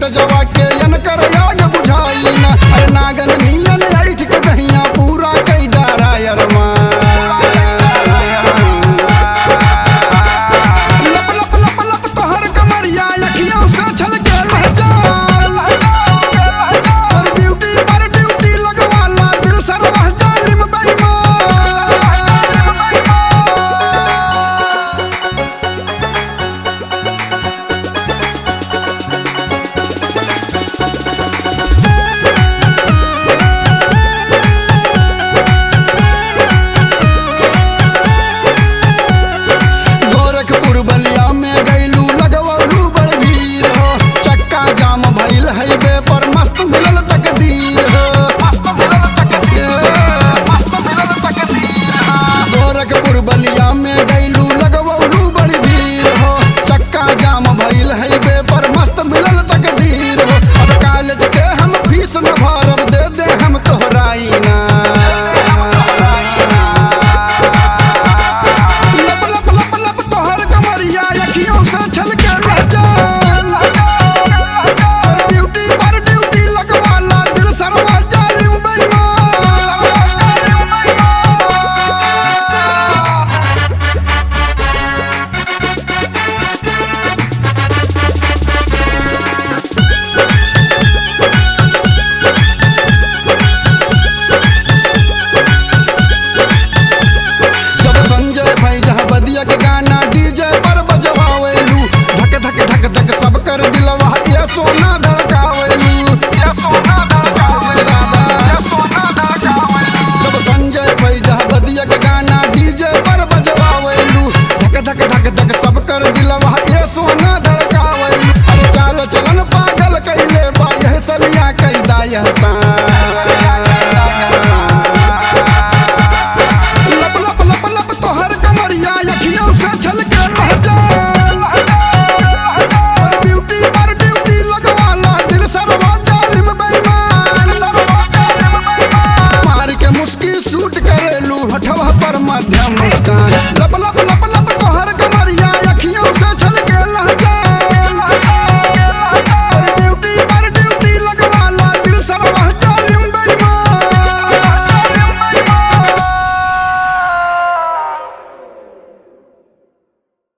जवा के अनकर याग बुझाई ना। अरे नागन नीलन ऐठ के दहिया पूरा कई डारा अरमा। लप लप लप लप तोहर कमरिया अखियों से छलके लहजा लहजा लहजा। और ब्यूटी पर ड्यूटी लगवाला दिल सरवह जालिम बेईमान। गोरखपुर बलिया में गैलू लगवलू बड़ भीड़ हो। चक्का जाम भइल हाईवे पर मस्त मिलल तकदीर हो। मस्त मिलल तकदीर, मस्त मिलल तकदीर हो। गोरखपुर बलिया में गैलू लगवलू बड़ भीड़ हो। चक्का जाम भइल हाईवे पर मस्त मिलल तकदीर हो। अब कॉलेज के हम फीस न भरब दे दे हम तोहराई ना। लप लप लप लप तोहर कमरिया अखियों से छलके लहजा लहजा लहजा। और ब्यूटी पर ड्यूटी लगवाला दिल सरवा जालिम बेईमान। जालिम बेईमान। जब संजय फैजा बदिया के गाना डीजे पर बजवावेलू धक धक धक धक सब कर दिलवा ये सोना धड़कावेलू। ये सोना धड़कावेलू, ये सोना धड़कावेलू। जब संजय फैजा बदिया के गाना डीजे पर बजवावेलू धक धक धक धक सब कर दिलवा ये सोना धड़कावेलू। अरे चाल चलन पागल कैले बा यह सलिया कैदा यह सान।